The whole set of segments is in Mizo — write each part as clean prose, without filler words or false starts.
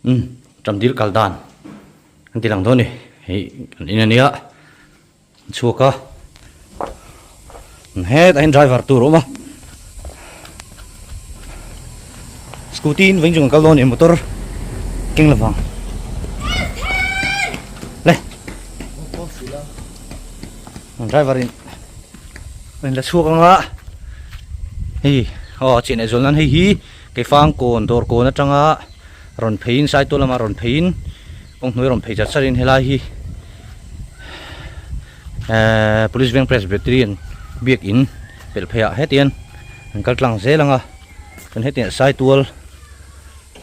Umm ṭam dil kal dan an ti lang dawn a ni hei kan in ania an chhuak a hetah hian driver tur a awm a scooty in vawiin chu kan kal dawn a ni motor keng lovang le driver in a in la chhuak ang a hei aw chian leh zual nan hei hi Keifang kawn dawr kawn atanga rawn pheiin Saitual lama rawn pheiin kawng hnuai rawn phei chat chat in helai hi ehh Police Veng Presbyterian biakin pelh phei ah hetiang an kal tlang zel ang a chuan hetiang Saitual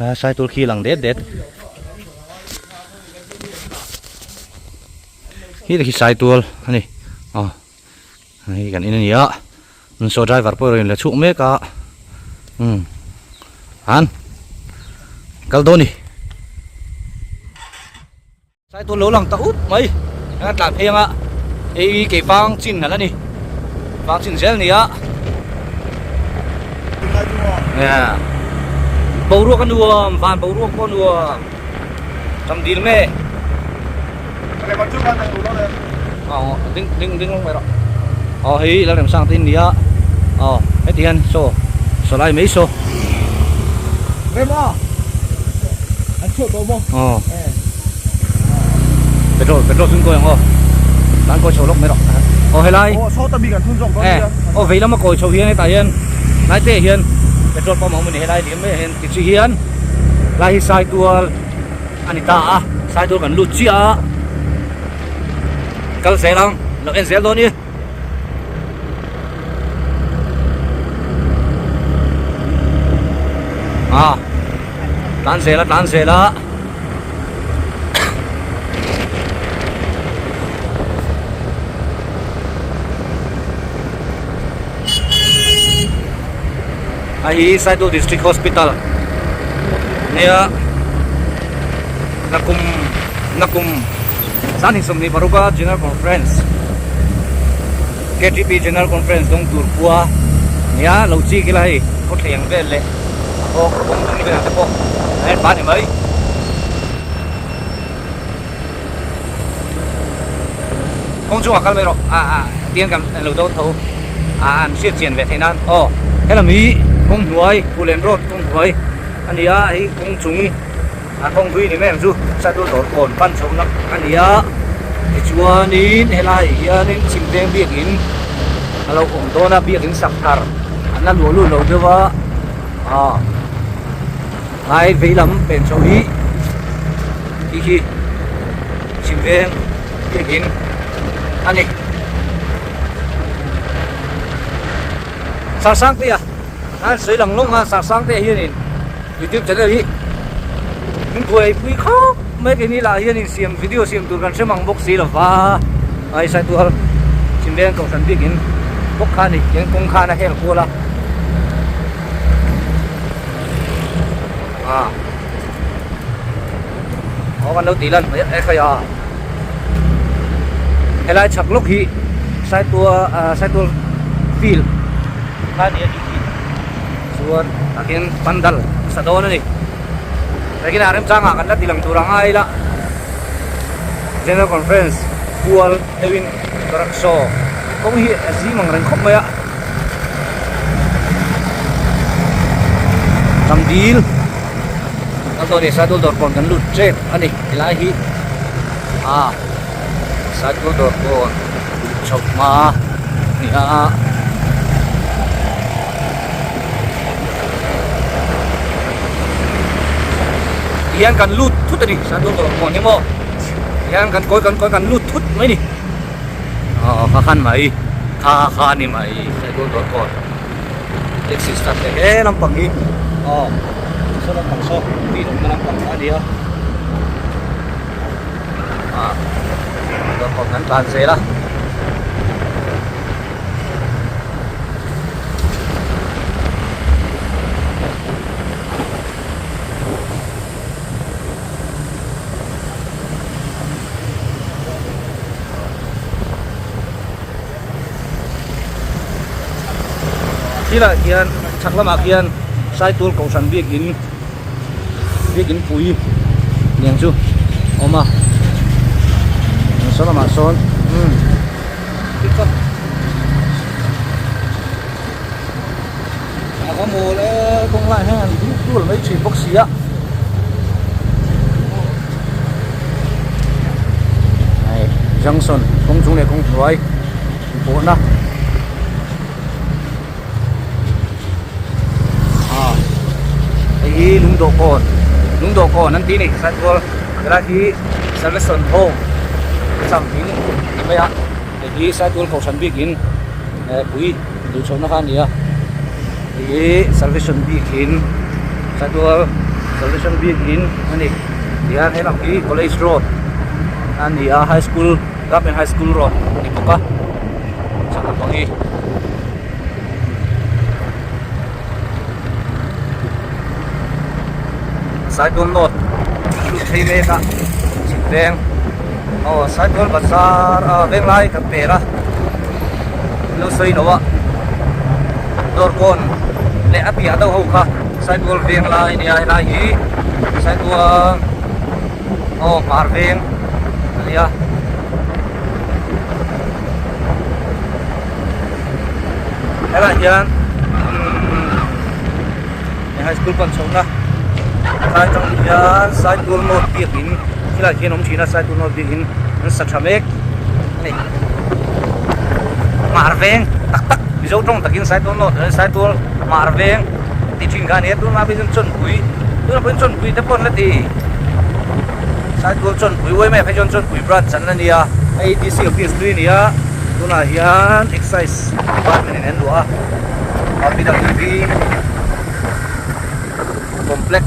ah Saitual khi a lang det det hi te khi Saitual a ni aw hei kan in a ni a. Saw driver pawh a rawn la chhuak mek a umm an kal dawn a ni Saitual lo lang ta ut mai a tlan phei anga hei keifang chin a la ni fang chin zel a ni a boruak a nuam van boruak pawh a nuam tam dil nge Aw ding ding ding mai rawh aw hei Lalremsang te in nia aw heti hian saw saw lai mai saw Rema an chhuah tawh maw aw petrol petrol thun kawi ang aw tan kawi chho lawk mai rawh aw helai aw saw ta bik an thun zawk dawn nia aw vei lama kawi chho hian hetah hian hnai te ah hian petrol pump a awm a ni helai liam mai ah hian tichu hian lai hi Saitual a ni ta a Saitual kan lut chiah a kal zel ang lo en zel dawn i a tlan zel a tlan zel a A hi Saitual District Hospital nia Nakum Nakum Sanhnih 26 a General Conference KTP General Conference dawng tur khua nia lo chik ila hei khawthleng vel leh a kawng kawng dung vel te pawh a en pah a ni mai. Kawng chungah kal mai rawh a a tiang kan lo do tho a an hriat chian ve theih nan aw helam hi kawng hnuai Phullen road kawng hnuai a ni a hei kawng chung a kawng hlui ni mai ang chu Saitual dawr kawn pan chho na a ni a tichuanin helai hianin chhim veng biakin a lo awm dawn a biakin sak thar an la luah luh lo deuh a ah. Hnai veilam pen chho hi tih hi chhim veng biakin a ni. Sarsangtea an sawi lang lawng a Sarsangtea hianin youtube channel hi min buaipui khawp mai keini lah hianin siam video siam tur kan hre mang bawk si lova ai Saitual chhim veng kohhran biakin bawk kha a ni tiang kawng khan a hel kual a. À. Có kan lo tih lan mai e khai a. Helai chhak lawk hi Saitual ah Saitual field kha nia tih hi chuan tah khian pandal a sa dawn a ni. Takin a remchangah kan la ti lang tur ang a ila General Conference kual deuhin rickshaw kawng hi a zim ang reng khawp mai a. Ram dil kan dawn a ni Saitual dawr kawn kan lut tep a ni helai hi a Saitual dawr kawn luh chhoh hma a ni a. Tihian kan lut thut a ni Saitual dawr kawn hi maw tihian kan kawi kan kawi kan lut thut mai a ni. Aw kha khan mai kha kha a ni mai Saitual dawr kawn taxi stand te he lampang hi aw saw lampang saw tih awmna lampang kha a ni a ah dawr kawn kan tlan zel a. Thilah hian chhak lamah khian Saitual Kohhran biakin Biakin pui niang chu a awm a saw lamah sawn umm a va mawl e kawng lai hian an ding tul mai thin bawk si a hei junction kawng chung leh kawng hnuai inpawhna. Hei hi lungdawhkawn lungdawhkawn an tih a ni saitual helai hi salvation home changing a ni mai a hei hi saitual kohhran bikin eh pui duh chhohna kha a ni a hei hi salvation bikin saitual salvation bikin a ni tihian helam hi college road a ni a high school government high school road a ni bawk a chhak lampang hi. Saitual North a lut phei mek a chhip veng aw Saitual bazar a venglai kan per a lo sawi lo a dawrkawn leh a piah deuh ho kha Saitual venglai a nia helai hi Saitual aw hmar veng a nia. Helai hian high school pan chhohna tlai atang hian Saitual North biakin khilai khian a awm thin a Saitual North biakin an sa tha mek a ni. Hmar veng tak tak Mizo tawng takin Saitual North Saitual Hmar veng tih thin kha a ni a tunah pawh hian Chawnpui tunah pawh hian Chawnpui te pawh an la ti. Saitual Chawnpui uaimai phei chuan Chawnpui branch an la ni a hei D_C office hlui a ni a tunah hian excise department in an luah a P_W_D complex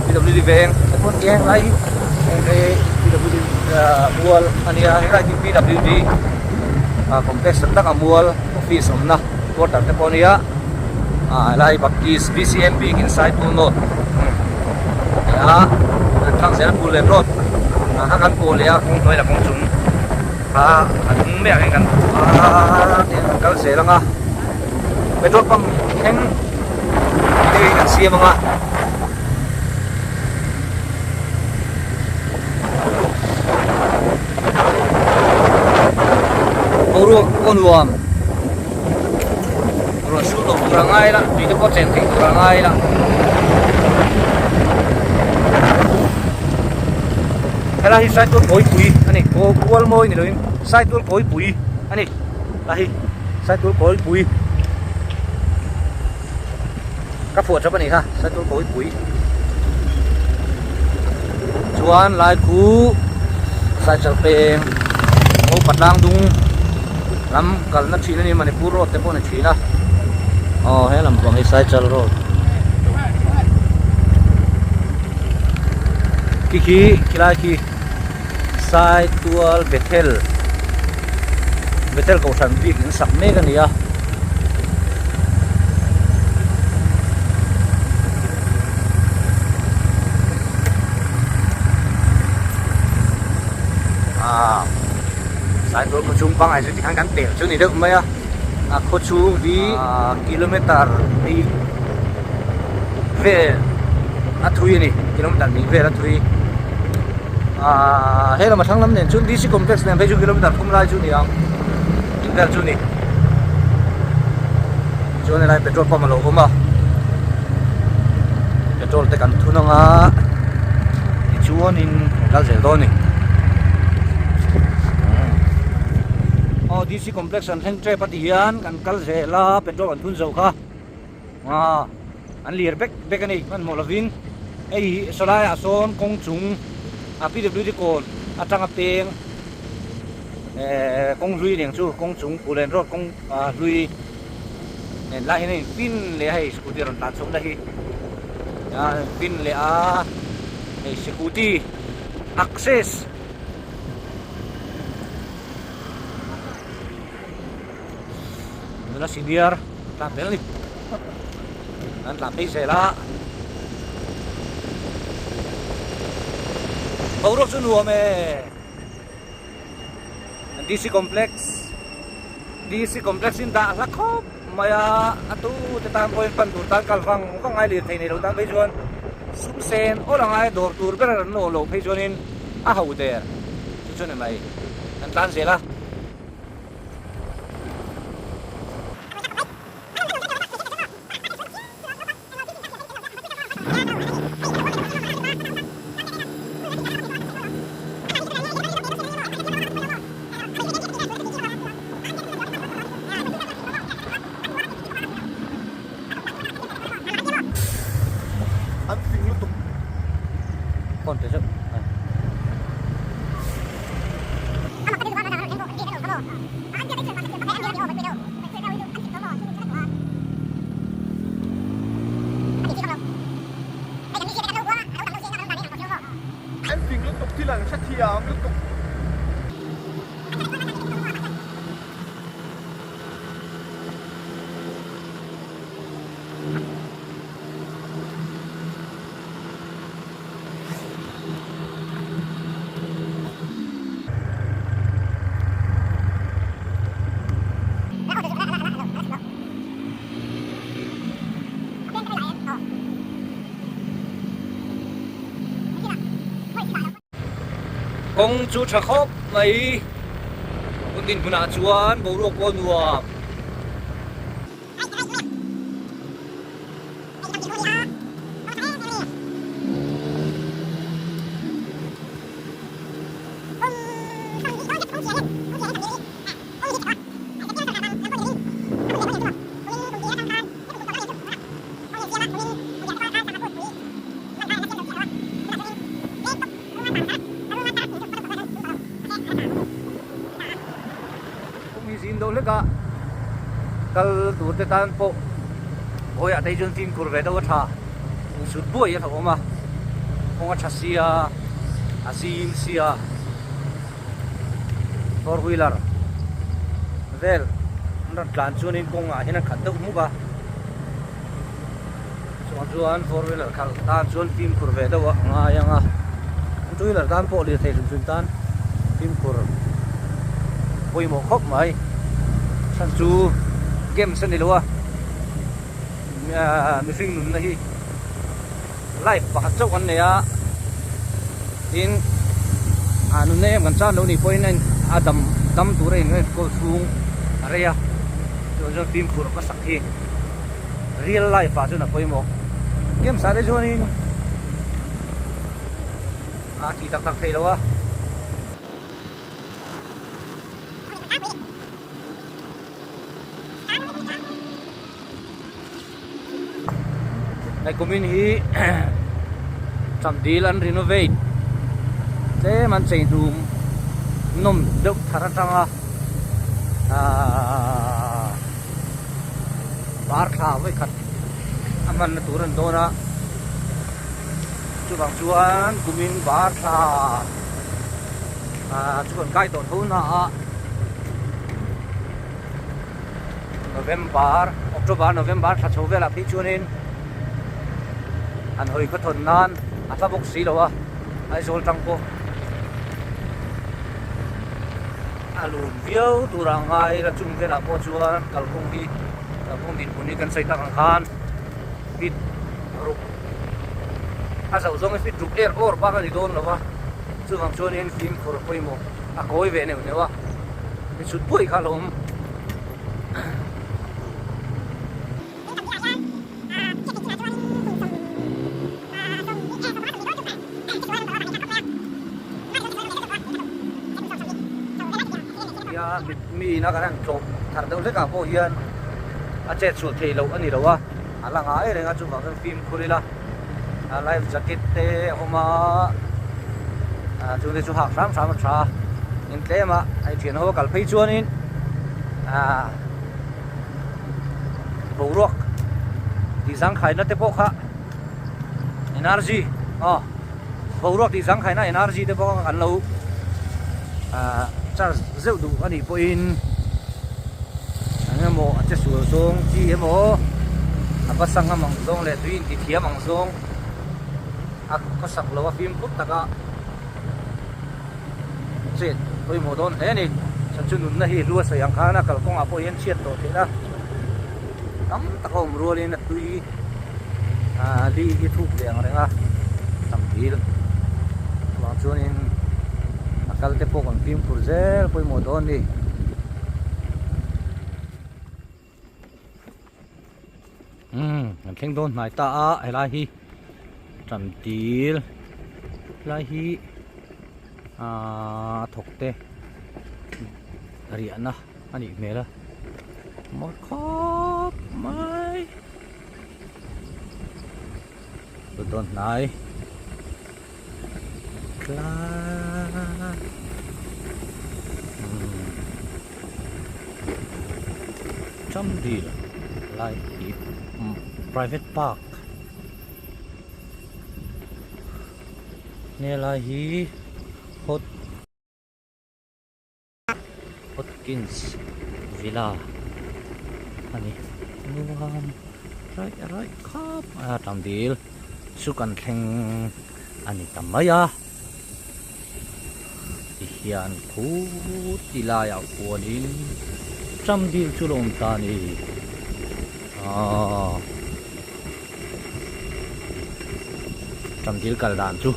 P_W_D veng te pawh an ti heng lai hi heng hi P_W_D mual a nia helai hi P_W_D complex tak tak a mual office awmna quarter te pawh a nia ah helai Baptist B_C_M_B in Saitual North. A kan thlang zel phul leh rawt ah kha kan pawh leh a kawng hnuai la kawng chung kha a hnung maiah hian kan a tiang kan kal zel ang a petrol pump thleng te hi kan siam ang a. Boruak pawh nuam Ruah sur loh tur a ngai la, tui te pawh chen theih tur a ngai la. Helai hi Saitual Kawipui a ni, kual mawi ni loin Saitual Kawipui a ni, a hi Saitual Kawipui ka phuah tap a ni kha Saitual Kawipui chuan lai khu Saichal peng Mopa tlang dung lam kalna thin a ni Manipur road te pawh a ni thin a aw he lam pang hi Saichal road khi khi khilai khi Saitual Bethel Bethel kohhran bik in sak mek a ni a. Ah Saitual khaw chhung pangngai chu tikhan kan pel chu ni deuh mai a a khaw chhung hi kilometer hnih vel a thui a ni kilometer hnih vel a thui ah he lam a thlang lam nen chuan D_C complex nen phei chu kilometer thum lai chu a ni ang tih vel chu a ni chuan helai petrol pump a lo awm a petrol te kan thun ang a tichuanin kan kal zel dawn a ni aw D_C complex an thleng tep a ti hian kan kal zel a petrol kan thun zo kha. Aw an lir bek bek a ni hmanhmawh lovin hei hi sawlai ah sawn kawng chung a P_W_D kawn atanga peng ehh kawng hlui nen chu kawng chung Puhlen road kawng ah hlui nen lai hian a in pin leh a hei scooty a rawn tlan chhuak na hi a in pin leh a hei scooty access. Nula senior tlan tel a ni an tlan phei zel a boruak chu nuam e D_C complex D_C complex in dah hla khawp mai a a tu te tan pawhin pan tur tan kal vang vang ngai lirthei nei lo tan phei chuan. Sum sen awl a ngai a dawr tur ber an lo lo phei chuanin a ho der chu chu ni mai an tlan zel a. An fing lutuk. Phone pe zeuh. An fing lutuk thil an hrethiam lutuk. Kawng chu tha khawp mai. Hun dinhmunah chuan boruak pawh nuam. Kawng hi zin deuh hlek a, kal tur te tan pawh hawiah te hi chuan fimkhur ve deuh a tha, insut buai a hlauhawm a, kawng a tha sia, a zim sia. Four wheeler vel an rawn tlan chuanin kawngah hian a khat deuh hmuk a chuvang chuan four wheeler khalh tan chuan fimkhur ve deuh a ngai ang a two wheeler tan pawh lirthei hrim hrim tan fimkhur pawimawh khawp mai chhan chu games a ni lo a mihring nunna hi. Life pakhat chauh kan nei a, tin ah nunna em kan chan loh nih pawhin a in a dam dam tur a in enkawl chhung a rei a, chuvang chuan fimkhur hmasak hi real life ah chuan a pawimawh. Games ah te chuanin a tih tak tak theih loh a. Hei kumin hi Chamdil an renovate tlem an chei dum nawm deuh thar atanga ahh bar thla vawikhat a hmanna tur an dawn a chuvang chuan kumin bar thla ahh chu kan kai tawh tho na a. November, October, November thla chho velah phei chuanin an hawi khawthawn nan a hla bawk si lo a, Aizawl tang pawh a lun viau tur ang ngai la chung velah pawh chuan kalkawng hi kalkawng dinhmun hi kan sawi tak ang khan feet ruk a zoh zawng hi feet ruk er awr bak a ni dawn lo va chuvang chuanin fimkhur pawimawh a kawi ve neuh neuh a. Mitsut buai kha a lo awm. Nia mi ina kan han tlawh thar deuh hlekah pawh hian a chet chhuah theih loh a ni lo a, a la ngai reng a chuvang chuan fimkhur ila life jacket te a awm a, chungte chu hak hram hram a tha a. In tlem a hei thian ho a kal phei chuanin ahh boruak tih zangkhaina te pawh kha energy aw boruak tih zangkhaina energy te pawh kha kan lo ahh charge zeuh duh a nih pawhin eng emaw a che sual zawng chi emaw a va sangam ang zawng leh tui intithiam ang zawng a khawsak lo a fimkhur taka. Chet pawimawh dawn hle a ni. Chhan chu nunna hi hlua sawi ang khan a kalkawngah pawh hian chhiat tawh theih a, tam tak a awm rualin a tui Ahh li hi thuk ve ang reng a tam dil chuvang chuanin a kal te pawh kan fimkhur zel pawimawh dawn a ni. Umm kan thleng dawn hnai ta a helai hi tam dil helai hi ahh a thawk te riahna a nih hmel a mawi khawp mai. Lut dawn hnai tlai umm Chamdil lai hi private park nge lai hi hot. Watkins Villa a ni nuam raih raih khawp mai a tangdil chu kan thleng a ni ta mai a tihian khut ti laiah khuanin tangdil chu lo awm ta a ni aaa tangdil kal dan chu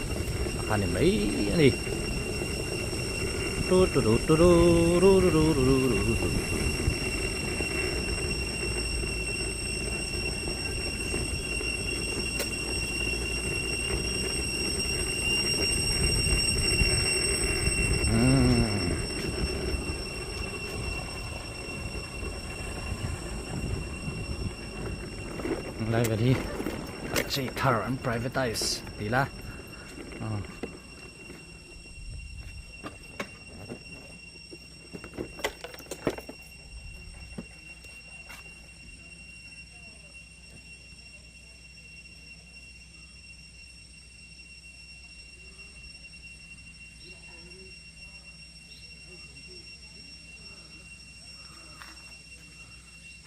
a kha ni mai a ni. Lai vel hi chei thar an privatize tih la.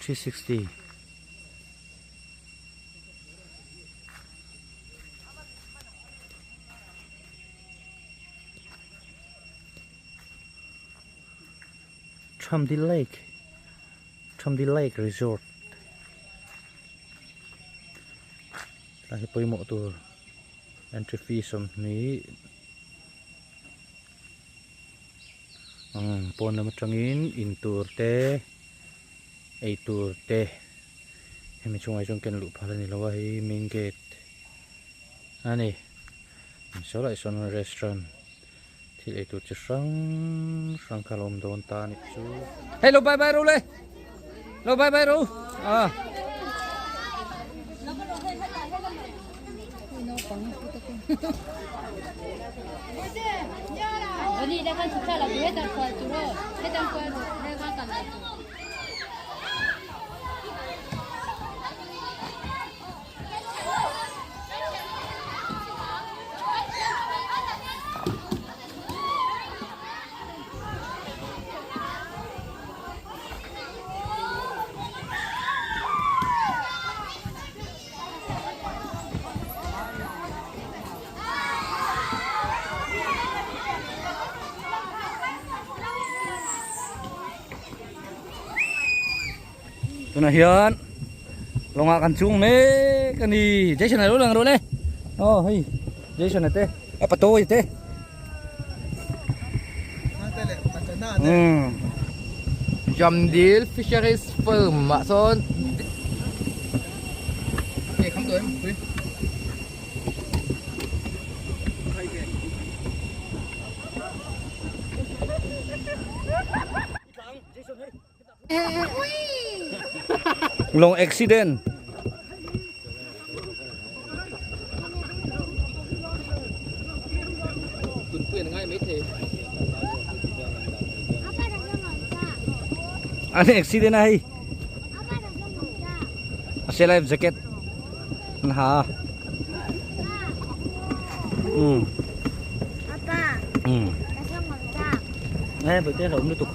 360 Chamdi Lake Chamdi Lake Resort tlai hi pawimawh tur entry fee sawmhnih umm pawn lam atangin in tur te ei tur te hemi chungah hi chuan ken luh phal a ni lo a hei main gate a ni saw lai sawn restaurant thil ei tur chi hrang hrang kha a lo awm dawn ta a nih chu hei lo bye bye ro le lo bye bye ro a Tunah hian lawngah kan chung mek a ni Jason a lo lang rawh le aw hei Jason a te a patawi te umm Jamdil Fisheries Firm ah sawn Lawng accident. An accident a hei. A se life jacket. An ha. Um. Um. Nè, bởi thế là ông liên tục.